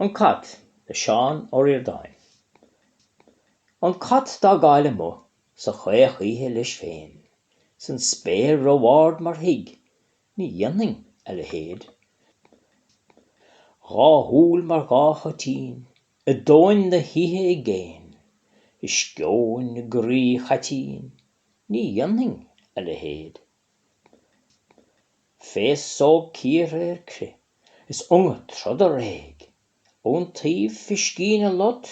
An Cat le Seán Ó Ríordáin. An cat d'fhágáil amuigh sa chaoch oíche leis féin, 's an spéir ró-ard mar thigh, ní dhéanfainn a leithéid. Dhá shúil mar dhá thoitín i dtóin na hoíche i gcéin, i sceoin i gcroí chaitín, ní dhéanfainn a leithéid. Féasóg cíortha ar crith is ionga troda réidh, ón taobh fé scian an lot,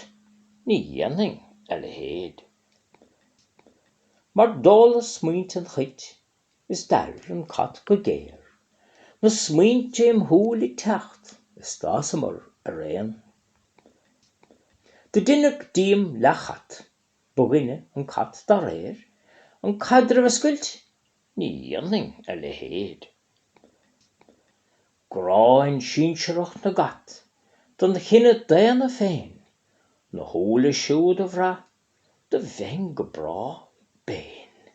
ní dhéanfainn a leithéid. Mar d'óladh smaointe an chait is d'air an cat go géar, na smaointe im shúil ag teacht is d'fhásamar araon. Do deineadh díom leath-chat, ba dhuine an cat dá réir, an caidreamh a scoilt, ní dhéanfainn a leithéid. Gráin sinsearach na gcat don chine daonna féin, na shúile siúd a bhrath, do bheinn go bráth béinn.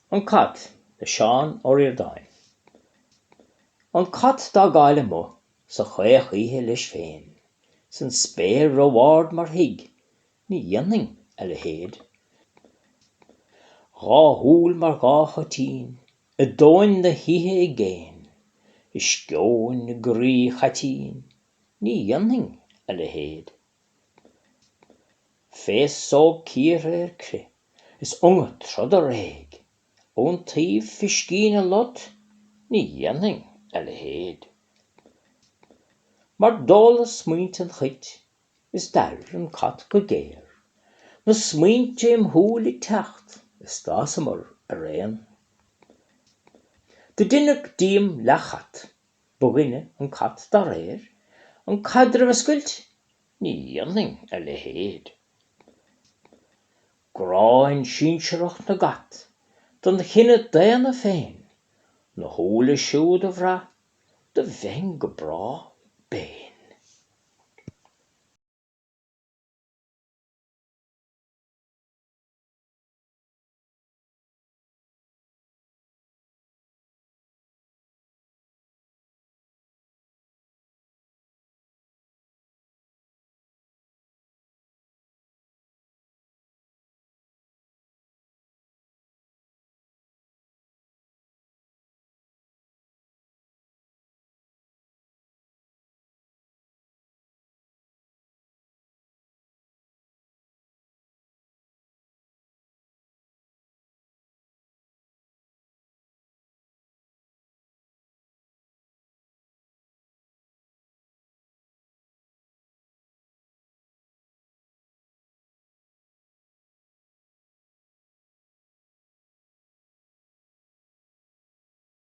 An Cat le Seán Ó Ríordáin. An cat d'fhágáil amuigh sa chaoch oíche leis féin, 's an spéir ró-ard mar thigh, ní dhéanfainn a leithéid. Dhá shúil mar dhá thoitín i dtóin na hoíche i gcéin, i sceoin i gcroí chaitín, ní dhéanfainn a leithéid. Féasóg cíortha ar crith is ionga troda réidh, ón taobh fé scian an lot, ní dhéanfainn a leithéid. Mar d'óladh smaointe an chait is d'air an cat go géar, na smaointe im shúil ag teacht is d'fhásamar araon. Do deineadh díom leath-chat, ba dhuine an cat dá réir, an caidreamh a scoilt, ní dhéanfainn a leithéid. Gráin sinsearach na gcat don chine daonna féin, na shúile siúd a bhrath, do bheinn go bráth béinn.